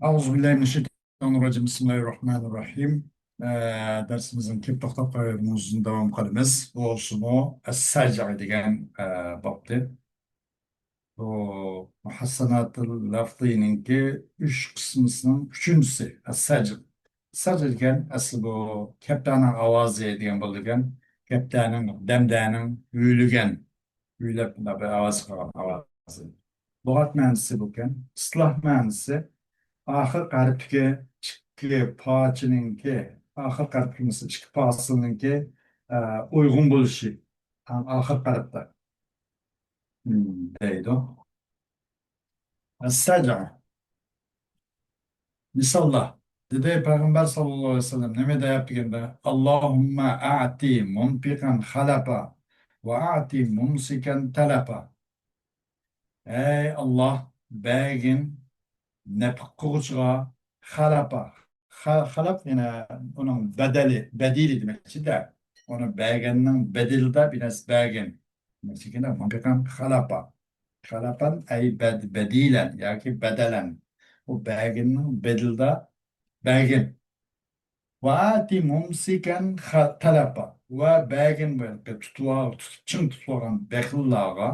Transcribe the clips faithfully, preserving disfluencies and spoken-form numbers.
أعوذ بالله من الشيطان الرجيم. بسم الله الرحمن الرحيم. ئە، دەرسىمىزنىڭ كېلىپ توختاپ قالغان مەزمۇنىنى داۋام قىلىمىز. بۇ بولسىمۇ ئەسسەجە دېگەن، ئە، بابتى. بۇ مۇھەسسەناتىل لەفزىنىڭكى ئۈچ قىسمىسىنىڭ ئۈچىنچىسى. ئەسسەجە. ئەسسەجە دېگەن ئەسلى بۇ كەپتەرنىڭ ئاۋازى دېگەن بولىدىكەن. كەپتەرنىڭ، دەمدەرنىڭ ھۆۋلىگەن، ھۆۋلەپ بۇنداق بىر ئاۋاز چىقارغان ئاۋازى. لۇغەت مەنىسى بۇكەن. ئىستىلاھ مەنىسى، ئاخىرقى ھەرپتىكى ئىككى پارچىنىڭكى، ئاخىرقى ھەرپتىكى مىسال ئىككى پاسىلنىڭكى، ئە، ئۇيغۇن بولۇشى. ھەم ئاخىرقى ھەرپتە. ھىم، دەيدۇ. ئەسسەجە. مىساللار. دېدى پەيغەمبەر ساللاللاھۇ ئەلەيھى ۋەسەللەم نېمە دەپ دېگەندە، اللهم أعط منفقا خلفا وأعط ممسكا تلفا. ئەي ئاللاھ، بەرگىن نەپىق قىلغۇچىغا خەلەپا. خە-، خەلەپ يەنە ئۇنىڭ بەدىلى، بەدىلى دېمەكچىدە. ئۇنى بەرگەننىڭ بەدىلىدە بىر نەرسە بەرگىن. دېمەكچىكەن، مۇنپىقەن خەلەپا. خەلەپەن ئەي بەد-، بەدىلەن ياكى بەدەلەن. ئۇ بەرگەننىڭ بەدىلىدە بەرگىن. ۋە ئەتى مۇمسىكەن خە-، تەلەپا. ۋە بەرگىن بۇ يەردىكى تۇتۇۋال-، تۇتۇپ، چىڭ تۇتۇۋالغان بېخىللارغا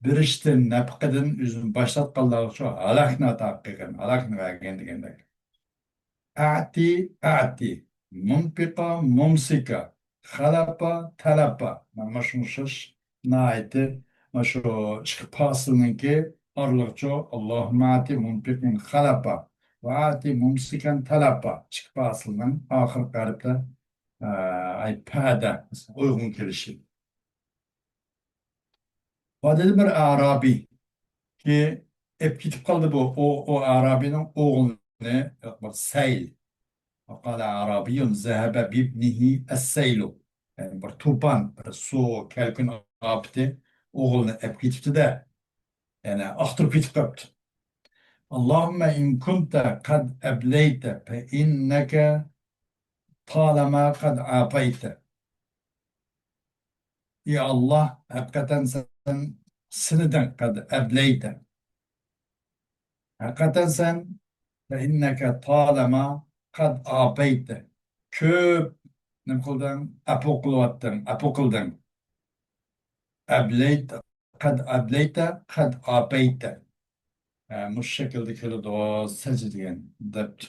بېرىشتىن، نەپىقىدىن ئۆزىنى باش تارتقانلارغىچۇ ھالاكنى ئاتا قىلغىن، ھالاكنى بەرگىن دېگەندەك. ئەتى، ئەتى، مۇنپىقا، مۇمسىكا، خەلەپا، تەلەپا. مانا مۇشۇ ئوخشاش ناھايىتى مانا شۇ ئىككى پاسىلنىڭكى ئارىلىقىچۇ، اللهم آت منفقا خلفا وآت ممسكا تلفا. ئىككى پاسىلنىڭ ئاخىرقى ھەرپلەر، ئە، ئەي پەدە ئۇيغۇن كېلىشى. ۋە دېدى بىر ئەرابىي كى ئېپ كېتىپ قالدى بۇ، ئۇ، ئۇ ئەرابىينىڭ ئوغلىنى بىر سەيل. وقال أعرابي ذهب بابنه السيل. يەنى بىر توپان، بىر سۇ، كەلكۈن ئاپىتى ئوغلىنى ئەپ كېتىپتۇ-دە. يەنى ئاختۇرۇپ كېتىپ قاپتۇ. اللهم إن كنت قد أبليت فإنك طالما قد أعطيت. ئى ئاللاھ، ھەقىقەتەن سەن سىنىدىڭ، قەد ئەبلەيتە. ھەقىقەتەن سەن، فە ئىننەكە تالەما قەد ئاپەيتە. كۆپ نېمە قىلدىڭ؟ ئەپۇ قىلىۋەتتىڭ، ئەپۇ قىلدىڭ. ئەبلەيت، قەد ئەبلەيتە، قەد ئاپەيتە. ھە، مۇشۇ شەكىلدە كېلىدۇ، سەجدە دېگەن دەپتۇ.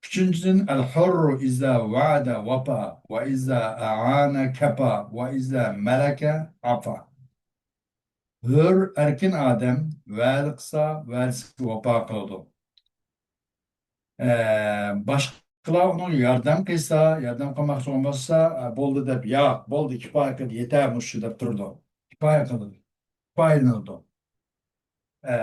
ئۈچىنچىدىن، الحر إذا وعد وفى وإذا أعان كفى وإذا ملك عفا. ھۆر، ئەركىن ئادەم ۋەدە قىلسا، ۋەدىسىگە ۋاپا قىلىدۇ. ئە، باشقىلار ئۇنىڭغا ياردەم قىلسا، ياردەم قىلماقچى بولماسا، ئە، بولدى دەپ، ياق، بولدى، كۇپايە قىلدى، يېتەر مۇشۇ دەپ تۇرىدۇ. كۇپايە قىلىدۇ، كۇپايىلىنىدۇ. ئە،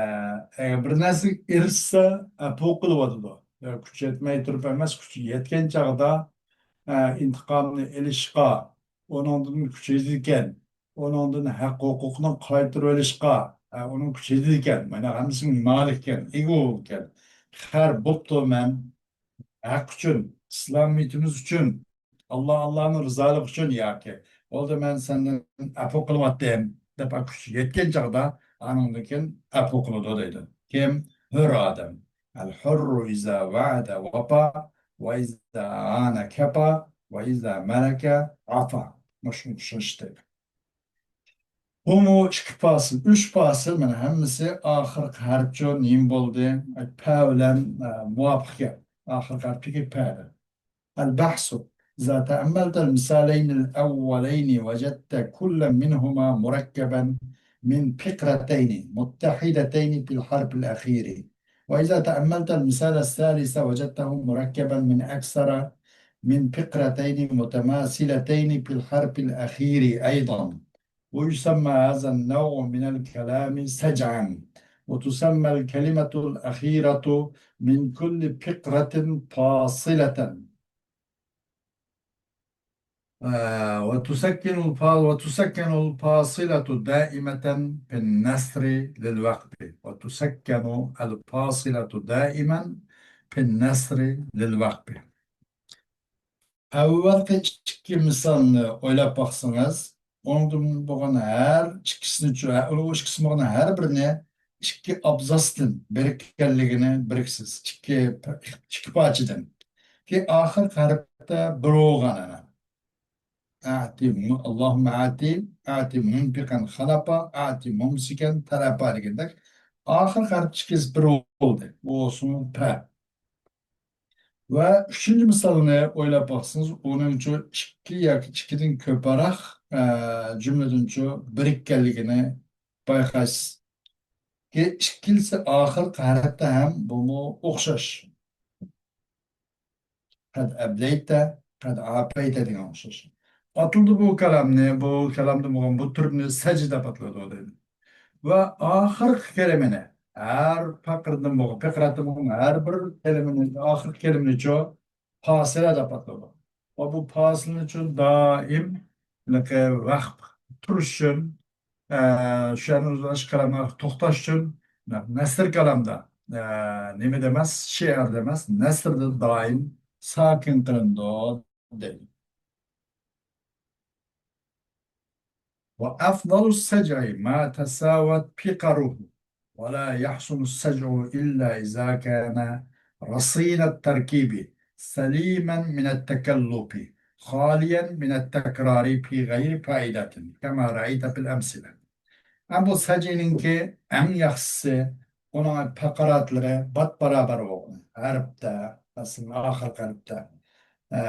ئەگەر بىر نەرسىگە ئېرىشسە، ئەپۇ قىلىۋاتىدۇ. يا كۈچى يەتمەي تۇرۇپ ئەمەس، كۈچى يەتكەن چاغدا، ئە، ئىنتىقامنى ئېلىشقا، ئۇنىڭدىن كۈچىيىدىكەن، ئۇنىڭدىن ھەق ھوقۇقنى قايتۇرۇۋېلىشقا، ئە، ئۇنىڭ كۈچىيىدىكەن، مانا ھەممىسىنىڭ مالىككەن، ئىگە بولىدىكەن. خەر بوپتۇ، مەن ھەق ئۈچۈن، ئىسلامىيىتىمىز ئۈچۈن، ئاللا، ئاللانىڭ رىزالىقى ئۈچۈن ياكى، بولدى، مەن سەندىن ئەپۇ قىلىۋاتتىم دەپ، كۈچى يەتكەن چاغدا ئانىڭدىن كېيىن ئەپۇ قىلىدۇ دەيدۇ. كىم؟ ھۆر ئادەم. الحر إذا وعد وفى وإذا أعان كفى وإذا ملك عفا. مۇشۇ ئوخشاش دەيدۇ. بۇمۇ ئىككى پاسىل، ئۈچ پاسىل، مانا ھەممىسى ئاخىرقى ھەرپچۇ نېمە بولدى؟ پە بىلەن، ئە، مۇۋاپىق گەپ. ئاخىرقى ھەرپتىكى پە دە. البحث. إذا تأملت المثالين الأولين وجدت كلا منهما مركبا من فقرتين متحدتين في الحرف الأخير. وإذا تأملت المثال الثالث وجدته مركبا من أكثر من فقرتين متماثلتين في الحرف الأخير أيضا. ويسمى هذا النوع من الكلام سجعا. وتسمى الكلمة الأخيرة من كل فقرة فاصلة. آه، وتسكن الفا-، وتسكن الفاصلة دائمة في النثر للوقف. وتسكن الفاصلة دائما في النثر للوقف. ئەۋۋەلقى ئىككى مىسالنى ئويلاپ باقسىڭىز، ئۇنىڭدىن بولغان ھەر ئىككىسىنى، ئۇ ئىككىسى بولغان ھەر بىرىنى ئىككى ئابزاستىن بىرىككەنلىكىنى بىلىسىز. ئىككى، ئىككى پارچىدىن. كېيىن ئاخىرقى ھەرپتە بىر بولغان ئەنە. ئەتى مۇ-، اللهم ئەتى، ئەتى مۇنفىقەن خەلەپا، ئەتى مۇمسىكەن تەلەپا دېگەندەك، ئاخىرقى ھەرپ ئىككىسى بىر بولدى. بۇ بولسىمۇ پە. ۋە ئۈچىنچى مىسالنى ئويلاپ باقسىڭىز، ئۇنىڭچۇ ئىككى ياكى ئىككىدىن كۆپرەك، ئە، جۈملىدىنچۇ بىرىككەنلىكىنى بايقايسىز. كېيىن ئىككىلىسى ئاخىرقى ھەرپتە ھەم بۇمۇ ئوخشاش. قەد ئەبلەيتە، قەد ئاپەيتە دېگەن ئوخشاش. ئاتىلىدۇ بۇ كالامنى، بۇ كالامدا بولغان بۇ تۈرنى سەجدە دەپ ئاتىلىدۇ دەيدۇ. ۋە ئاخىرقى كەلىمىنى، ھەر پەقىردىن بولغان، پەقىرەتتىن بولغان ھەر بىر كەلىمىنى، ئاخىرقى كەلىمىنىچۇ پاسىلە دەپ ئاتىلىدۇ. ۋە بۇ پاسىلىنىچۇ دائىم، ھېلىقى ۋەقىپ تۇرۇش ئۈچۈن، ئە، شۇ يەرنى ئۆزى ئاشۇ كالامغا توختاش ئۈچۈن نەسر كالامدا، ئە، نېمە دېمەس، شېئىر دېمەس، نەسردا دائىم ساكىن قىلىنىدۇ دەيدۇ. وأفضل السجع ما تساوت فقره، ولا يحسن السجع إلا إذا كان رصين التركيب سليما من التكلف خاليا من التكرار في غير فائدة كما رأيت في الأمثلة. ئەمما بۇ سەجئىنىڭكى ئەڭ ياخشىسى، ئۇنىڭ پەقىراتلىرى بات باراۋەر بولغىنى. ھەرپتە، مەسىلەن، ئاخىرقى ھەرپتە، ئە،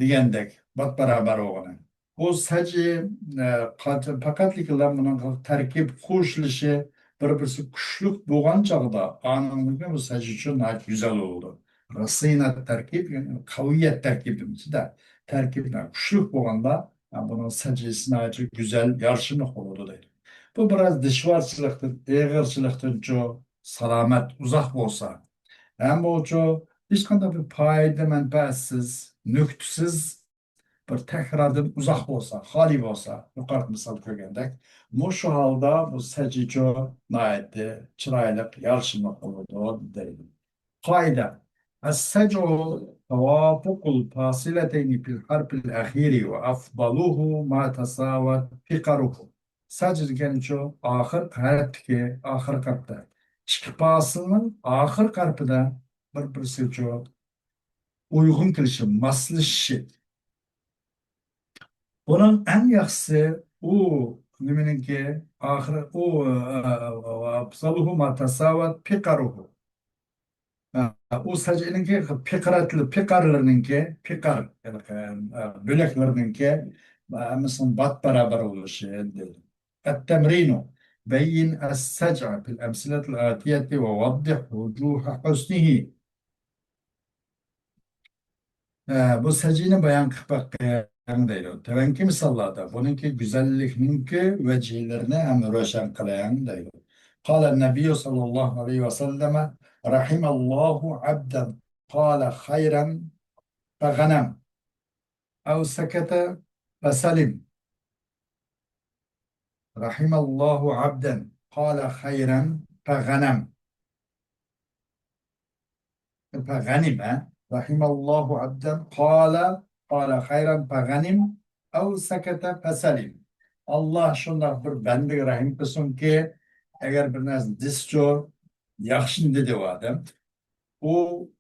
دېگەندەك، بات باراۋەر بولغىنى. بۇ سەجئى، ئە، قات-، پەقەتلىكلا بۇنىڭ تەركىب قوشۇلۇشى بىر-بىرسى كۈچلۈك بولغان چاغدا، ئانىڭدىن بۇ سەجئىچۇ ناھايىتى گۈزەل بولىدۇ. رەسىنەت تەركىب، يەنى قەۋىيەت تەركىب دېمىسىدە، تەركىب كۈچلۈك بولغاندا، ھە، بۇنىڭ سەجىسى ناھايىتى گۈزەل، يارىشىملىق بولىدۇ دەيدۇ. بۇ بىراز دىشۋارچىلىقتىن، ئېغىرچىلىقتىنچۇ سالامەت، ئۇزاق بولسا، ھەم بۇچۇ ھېچقانداق بىر پايدا، مەنپەئەتسىز، نۇقتىسىز بىر تەكراردىن ئۇزاق بولسا، خالىي بولسا، يۇقىرىقى مىسال كۆرگەندەك، مۇشۇ ھالدا بۇ سەجىچۇ ناھايىتى چىرايلىق، يارىشىملىق بولىدۇ دەيدۇ. قائىدە. السجع توافق الفاصلتين في الحرف الأخير وأفضله ما تساوت فقره. سەجدە دېگەنچۇ ئاخىرقى ھەرپتىكى، ئاخىرقى ھەرپتە ئىككى پاسىلنىڭ ئاخىرقى ھەرپىدە بىر-بىرسىگىچۇ ئۇيغۇن كېلىشى، ماسلىشىشى. بۇنىڭ ئەڭ ياخشىسى ئۇ نېمىنىڭكى ئاخىرى، ئۇ، ئە، ئە، ئە، ئەفزەلۇھۇ ما تەساۋەت پىقەرۇھۇ. ئە، ئۇ سەجئىنىڭكى پىقرەتلى، پىقەرلىرىنىڭكى، پىقەر، يەنى، ئە، بۆلەكلىرىنىڭكى، ئە، ھەممىسىنىڭ بات باراۋەر بولۇشى دېدى. التمرين. بين السجع في الأمثلة الآتية ووضح وجوه حسنه. ئە، بۇ سەجىنى بايان قىلىپ بېقىڭ دەيدۇ. تۆۋەنكى مىساللاردا بۇنىڭكى گۈزەللىكنىڭكى ۋەجىھلىرىنى ھەم روشەن قىلىڭ دەيدۇ. قال النبي صلى الله عليه وسلم: رحم الله عبدا قال خيرا فغنم، أو سكت فسلم. رحم الله عبدا قال خيرا فغنم. فغنم، ھە؟ رحم الله عبدا قال، قال خيرا فغنم، أو سكت فسلم. ئاللا شۇنداق بىر بەندىگە رەھىم قىلسۇنكى، ئەگەر بىر نەرسە دېسىچۇ، ياخشىنى دېدى ئۇ ئادەم. ئۇ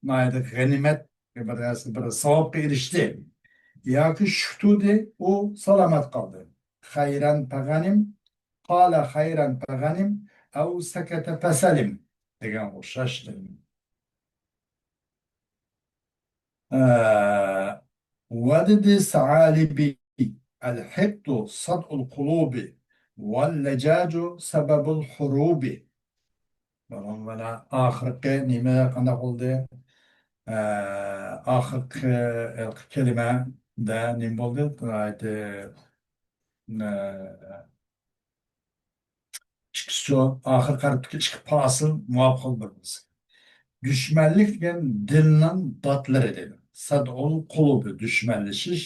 ناھايىتى غەنىيمەت، بىر نەرسە، بىر ساۋابقا ئېرىشتى. ياكى شۈكتۇدى، ئۇ سالامەت قالدى. خيرا فغنم، قال خيرا فغنم، أو سكت فسلم دېگەن ئوخشاش. ئە، ودد ثعالبي، الحقد صدع القلوب، واللجاج سبب الحروب. مانا، مانا ئاخىرقى نېمە قانداق بولدى؟ ئە، ئاخىرقى، ئە، كەلىمەدە نېمە بولدى؟ ئە، ئىككىسىچۇ، ئاخىرقى ھەرپتىكى ئىككى پاسىل مۇۋاپىق بىر-بىرسىگە. دۈشمەنلىك دېگەن دىلنىڭ داتلىرى دېدى. سەدئۇل قۇلۇبى، دۈشمەنلىشىش،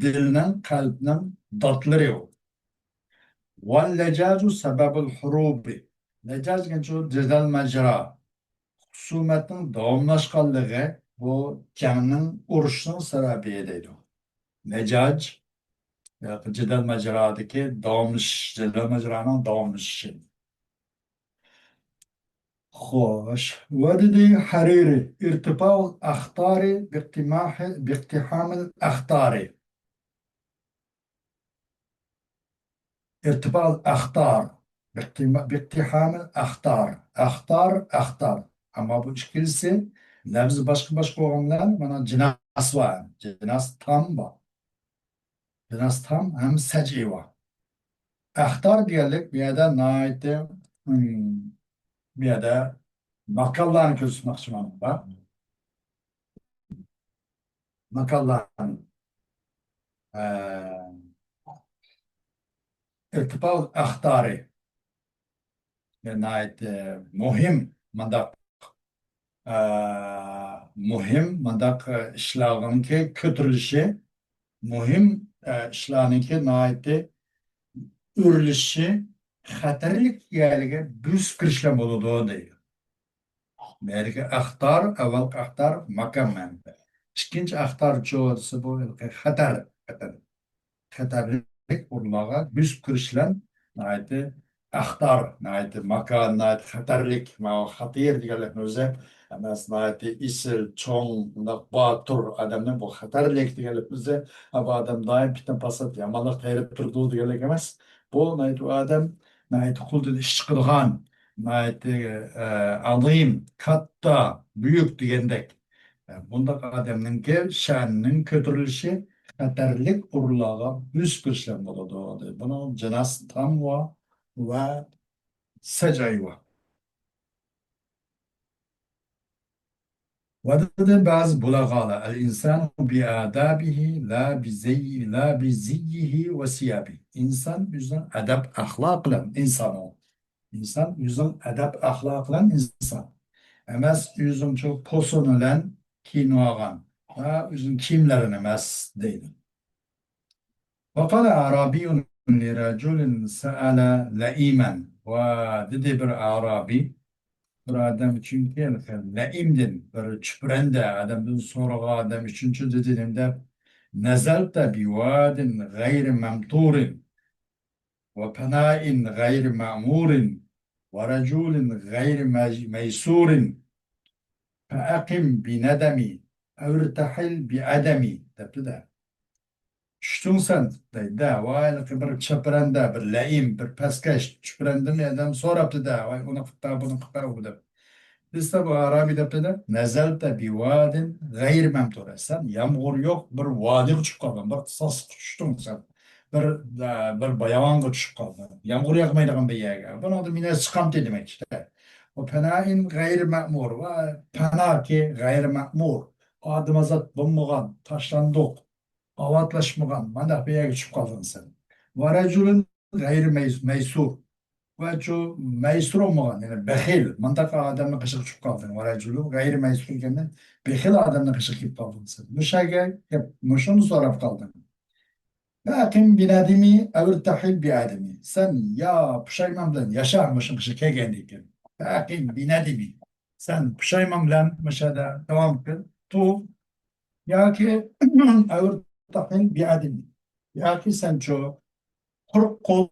دىلنىڭ، قەلبنىڭ داتلىرى ئۇ. ۋەللەجاجۇ سەبەبۇل ھۇرۇبى. لەجاج دېگەنچۇ جېدەل مەجرا. خۇسۇمەتنىڭ داۋاملاشقانلىقى بۇ جەڭنىڭ، ئۇرۇشنىڭ سەۋەبى دەيدۇ. لەجاج، ياكى جېدەل مەجرادىكى داۋاملىشىش، جېدەل مەجرانىڭ داۋاملىشىشى. خوش. ۋە دېدى ھەرىرى، ارتفاع الأخطار باقتحام، باقتحام الأخطار. ارتفاع الأخطار باقتحام، باقتحام الأخطار. ئەختار، ئەختار. ئەمما بۇ ئىككىلىسى لەۋزى باشقا-باشقا بولغان بىلەن مانا جىناس بار. جىناس تام بار. جىناس تام ھەم سەجئى بار. ئەختار دېگەنلىك بۇ يەردە ناھايىتى، ھىم، بۇ يەردە ماكانلارنى كۆرسەتمەكچىمەن. ماكانلارنى. ئە، ئىرتىفائۇل ئەختارى. ناھايىتى مۇھىم مۇنداق، ئە، مۇھىم مۇنداق ئىشلارنىڭكى كۆتۈرۈلۈشى، مۇھىم، ئە، ئىشلارنىڭكى ناھايىتى ئۆرلىشىشى، خەتەرلىك يەرلەرگە بۆسۈپ كىرىشلەر بولىدۇ دەيدۇ. بۇ يەردىكى ئەختار، ئەۋۋەلقى ئەختار ماكان مەنىسى. ئىككىنچى ئەختارچۇ دېسە، بۇ ھېلىقى خەتەر، خەتەر. خەتەرلىك ئورۇنلارغا بۆسۈپ كىرىشلەر ناھايىتى ئەختار، ناھايىتى ماكان، ناھايىتى خەتەرلىك. ماۋۇ خەتىر دېگەنلىكنىڭ ئۆزى ئەمەس، ناھايىتى ئېسىل، چوڭ، مۇنداق باتۇر ئادەمنى بۇ خەتەرلىك دېگەنلىك ئۆزى، ھە، بۇ ئادەم دائىم پىتنە-پاسات، يامانلىق تەييارلاپ تۇرىدۇ دېگەنلىك ئەمەس. بۇ ناھايىتى ئۇ ئادەم ناھايىتى قولىدىن ئىش چىقىدىغان، ناھايىتى، ئە، ئازىم، كاتتا، بۈيۈك دېگەندەك. ئە، بۇنداق ئادەمنىڭكى شەنىنىڭ كۆتۈرۈلۈشى خەتەرلىك ئورۇنلارغا بۆسۈپ كىرىشلەر بولىدۇ. بۇنىڭ جىناس تام ۋە، ۋە سەجئى بار. ۋە دېدى بەزى بۇلاغالار، الإنسان بآدابه لا بزي، لا بزيه وثيابه. ئىنسان ئۆزىنىڭ ئەدەپ ئەخلاقى بىلەن ئىنسان ئۇ. ئىنسان ئۆزىنىڭ ئەدەپ ئەخلاقى بىلەن ئىنسان. ئەمەس ئۆزىنىڭ شۇ پوسۇنى بىلەن كىيىنىۋالغان ۋە ئۆزىنىڭ كىيىملىرىنى ئەمەس دەيدۇ. وقال أعرابي لرجل سأل لئيما. ۋە دېدى بىر ئەرابىي، بىر ئادەم ئۈچۈنكى لەئىمدىن، بىر چۈپرەندە ئادەمدىن سورىغان ئادەم ئۈچۈنچۇ دېدى نېمە دەپ، نزلت بواد غير ممطور وفناء غير معمور ورجل غير مي-، ميسور فأقم بندمي أو ارتحل بعدمي دەپتۇ-دە. چۈشتۈڭ سەن دەيدۇ-دە، ۋاي، ھېلىقى بىر چۈپرەندە، بىر لەئىم، بىر پەسكەش چۈپرەندىن ئادەم سوراپتۇ-دە، ۋاي، ئۇنى قىلىپتا، بۇنى قىلىپتا، ئۇ دەپ. دېسە بۇ ئەرابىي دەپتۇ-دە، نزلت بواد غير ممطور. سەن يامغۇر يوق بىر ۋادىغا چۈشۈپ قالغان، بىر ساسلىققا چۈشتۈڭ سەن. بىر، بىر باياۋانغا چۈشۈپ قالغان. يامغۇر ياغمايدىغان بىر يەرگە. بۇنىڭدا مەن چىقامتى دېمەكچى. وفناء غير معمور. ۋە پاناكى غير معمور. ئادىمىزات بولمىغان، تاشلاندۇق، ئاۋاتلاشمىغان، مانداق بىر يەرگە چۈشۈپ قالغان سەن. ورجل غير ميس-، ميسور. ۋە شۇ مەيسۇر بولمىغان، يەنى بېخىل، مۇنداق ئادەمنىڭ قېشىغا چۈشۈپ قالدىڭ. ورجل غير ميسور دېگەندە بېخىل ئادەمنىڭ قېشىغا كېلىپ قالدىڭ سەن. مۇشۇ يەرگە كېلىپ، مۇشۇنى سوراپ قالدىڭ. فأقم بندمي أو ارتحل بعدمي. سەن يا پۇشايمان بىلەن ياشا مۇشۇ قېشىغا كەلگەندىن كېيىن. فأقم بندمي. سەن پۇشايمان بىلەن مۇشۇ يەردە داۋام قىل، تۇر. ياكى أو ارتحل بعدمي. ياكى سەن شۇ قۇرۇق قول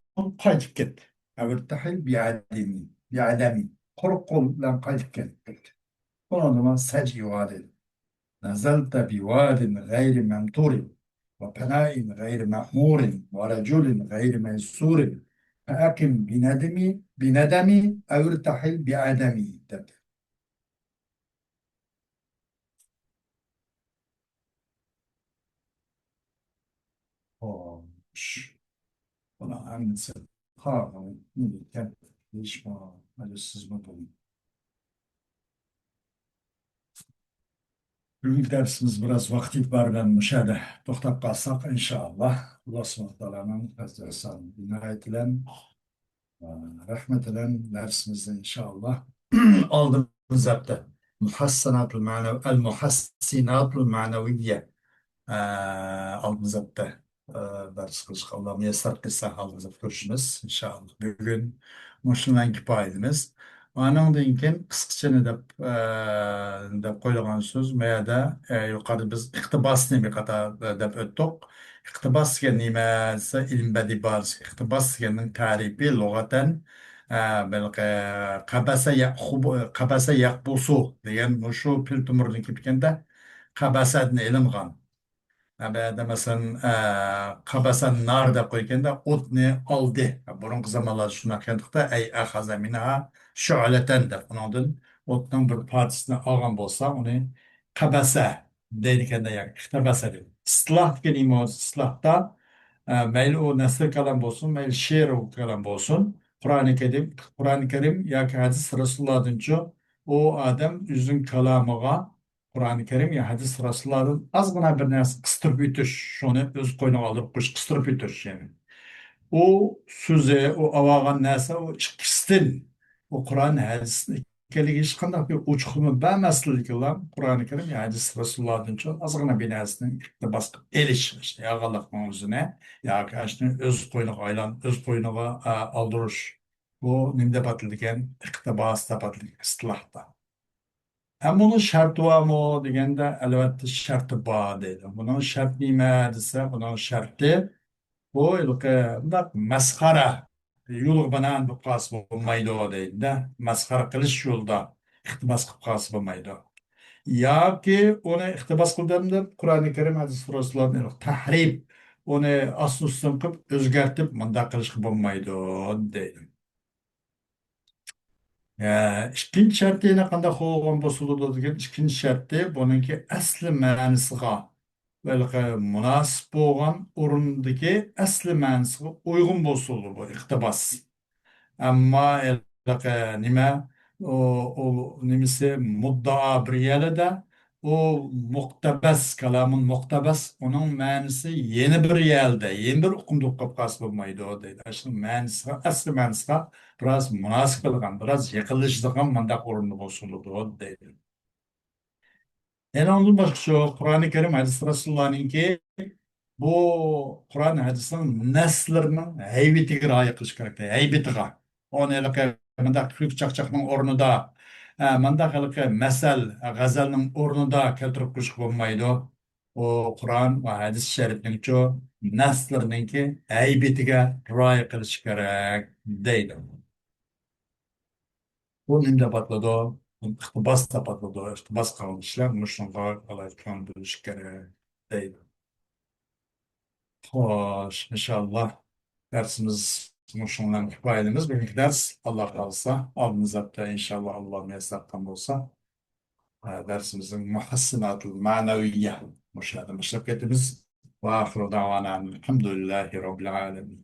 قايتىپ كەت. أو ارتحل بعدمي، بعدمي. قۇرۇق قول بىلەن قايتىپ كەت. بۇنىڭدىمۇ سەجئى بار دېدى. نزلت بواد غير ممطور وفناء غير معمور ورجل غير ميسور فأقم بندمي، بندمي أو ارتحل بعدمي دەپتۇ. خوش. بۇنىڭ ھەممىسى قاغىلى، نېمىكەن، دېيىشمۇ، مەجلىسىزمۇ بۇ. بۈگۈنكى دەرسىمىز بىراز ۋاقىت ئېتىبارى بىلەن مۇشۇ يەردە توختاپ قالساق، ئىنشائاللا، ئاللا سۇبھانەھۇ تائالانىڭ پەزلى ئېھسانى ئىنايىتى بىلەن، ئە، رەھمىتى بىلەن دەرسىمىزنى ئىنشائاللا ئالدىمىز ھەپتە مۇھەسسىناتۇل مەنەۋ-، ئەل مۇھەسسىناتۇل مەنەۋىيە، ئە، ئالدىمىز ھەپتە، ئە، دەرس قىلىشقا ئاللا مۇيەسسەر قىلسا، ئالدىمىز ھەپتە كۆرۈشىمىز ئىنشائاللا. بۈگۈن مۇشۇ بىلەن كۇپايىلىمىز. ئانىڭدىن كېيىن قىسقىچە دەپ، ئە، دەپ قويىدىغان سۆز، مەيەدە، ئە، يۇقىرىدا بىز ئىقتىباسنى بىر قاتار، ئە، دەپ ئۆتتۇق. ئىقتىباس دېگەن نېمە دېسە، ئىلمىي بەدىئىي ئىبارىسى. ئىقتىباس دېگەننىڭ تەرىپى لۇغەتەن، ئە، بەلكى قەبەسە يەخۇبۇ-، قەبەسە يەخبۇسۇ دېگەن مۇشۇ پىل تومۇردىن كېلىپ كەلگەندە، قەبەسەدىن ئېلىنغان. ئە، بۇ يەردە مەسىلەن، ئە، قەبەسە نار دەپ قويغاندا ئوتنى ئالدى. بۇرۇنقى زامانلاردا شۇنداق ئىكەنتۇقتا، ئەي ئەخەزە مىنھا شۇئلەتەن دەپ ئۇنىڭدىن ئوتنىڭ بىر پارچىسىنى ئالغان بولسا، ئۇنى قەبەسە دەيدىكەندە، ياكى ئىقتەبەسە دەيدۇ. ئىستىلاھتىكى نېمە بولسا، ئىستىلاھتا، ئە، مەيلى ئۇ نەسر كالام بولسۇن، مەيلى شېئىر كالام بولسۇن، قۇرئانى كەرىم، قۇرئانى كەرىم ياكى ھەدىس رەسۇلۇللاھدىنچۇ ئۇ ئادەم ئۆزىنىڭ كالامىغا قۇرئانى كەرىم يا ھەدىس رەسۇلۇللاھدىن ئازغىنا بىر نەرسە قىستۇرۇپ ئۆتۈش، شۇنى ئۆز قوينىغا ئالدۇرۇپ قويۇش، قىستۇرۇپ ئۆتۈش، يەنى. ئۇ سۆزى، ئۇ ئاۋارغان نەرسە، ئۇ ئىككىسىدىن، ئۇ قۇرئان، ھەدىسنىڭ ئىككىلىكى ھېچقانداق بىر ئوچۇقلىما بەرمەسلىكىلا، قۇرئانى كەرىم يا ھەدىس رەسۇلۇللاھدىنچۇ ئازغىنا بىر نەرسىنى ئىقتىباس قىلىپ ئېلىش، ئىشتە يالغانلىقنىڭ ئۆزىنى ياكى ئاشۇنى ئۆز قوينىغا ئايلان-، ئۆز قوينىغا، ئە، ئالدۇرۇش، بۇ نېمە دەپ ئاتىلىدىكەن؟ ئىقتىباس دەپ ئاتىلىدىكەن ئىستىلاھتا. ھەم بۇنىڭ شەرتى بارمۇ دېگەندە، ئەلۋەتتە شەرتى بار دەيدۇ. بۇنىڭ شەرتى نېمە دېسە، بۇنىڭ شەرتى بۇ ھېلىقى مۇنداق مەسخەرە يولىغا بانان بولۇپ قالسا بولمايدۇ دەيدۇ-دە. مەسخەرە قىلىش يولىدا ئىقتىباس قىلىپ قالسا بولمايدۇ. ياكى ئۇنى ئىقتىباس قىلدىم دەپ قۇرئانى كەرىم، ھەدىس رەسۇلۇللاھنى تەھرىپ، ئۇنى ئاستى ئۈستۈن قىلىپ ئۆزگەرتىپ مۇنداق قىلىشقا بولمايدۇ دەيدۇ. ئىككىنچى شەرتى يەنە قانداق بولغان بولسا بولىدۇ دېگەن، ئىككىنچى شەرتى بۇنىڭكى ئەسلى مەنىسىغا ھېلىقى مۇناسىپ بولغان ئورۇندىكى ئەسلى مەنىسىغا ئۇيغۇن بولسا بولىدۇ بۇ ئىقتىباس. ئەمما ھېلىقى نېمە، ئۇ، ئۇ نېمىسى، مۇددىئا بىر يەردە، ئۇ مۇقتەبەس، كالامۇن مۇقتەبەس، ئۇنىڭ مەنىسى يەنە بىر يەردە، يەنە بىر ئۇقۇمدا ئوقۇپ قالسا بولمايدۇ دەيدۇ. شۇ مەنىسىغا، ئەسلى مەنىسىغا بىراز مۇناسىپ كېلىدىغان، بىراز يېقىنلىشىدىغان مۇنداق ئورۇندا بولسا بولىدۇ دەيدۇ. يەنە ئۇنىڭدىن باشقىچۇ، قۇرئانى كەرىم، ھەدىس رەسۇلۇللانىڭكى بۇ قۇرئان ھەدىسنىڭ نەسلىرىنىڭ ھەيۋىتىگە رىئايە قىلىش كېرەك، ھەيبىتىگە. ئۇنى ھېلىقى مۇنداق كۈلكە چاقچاقنىڭ ئورنىدا، ئە، مۇنداق ھېلىقى مەسەل، غەزەلنىڭ ئورنىدا كەلتۈرۈپ قويۇشقا بولمايدۇ. ئۇ قۇرئان ۋە ھەدىس شەرىپنىڭچۇ نەسلىرىنىڭكى ھەيبىتىگە رىئايە قىلىش كېرەك دەيدۇ. بۇ نېمە دەپ ئاتىلىدۇ؟ ئىقتىباس دەپ ئاتىلىدۇ. ئىقتىباس قىلغان كىشىلەر مۇشۇنىڭغا ئالاھىدە كۆڭۈل بۆلۈشى كېرەك دەيدۇ. خوش، ئىنشاللا دەرسىمىز مۇشۇنىڭ بىلەن كۇپايىلىمىز. بۈگۈنكى دەرس، ئاللا خالىسا، ئالدىنقى ھەپتە ئىنشاللا، ئاللا مۇيەسسەر قىلغان بولسا، دەرسىمىزنىڭ مۇھەسسىناتۇل مەنەۋىيە مۇشۇ يەردىن باشلاپ كېتىمىز. ۋە ئاخىرۇ دەۋانا ئەنىل ھەمدۇلىللاھى رەببىل ئالەمىن.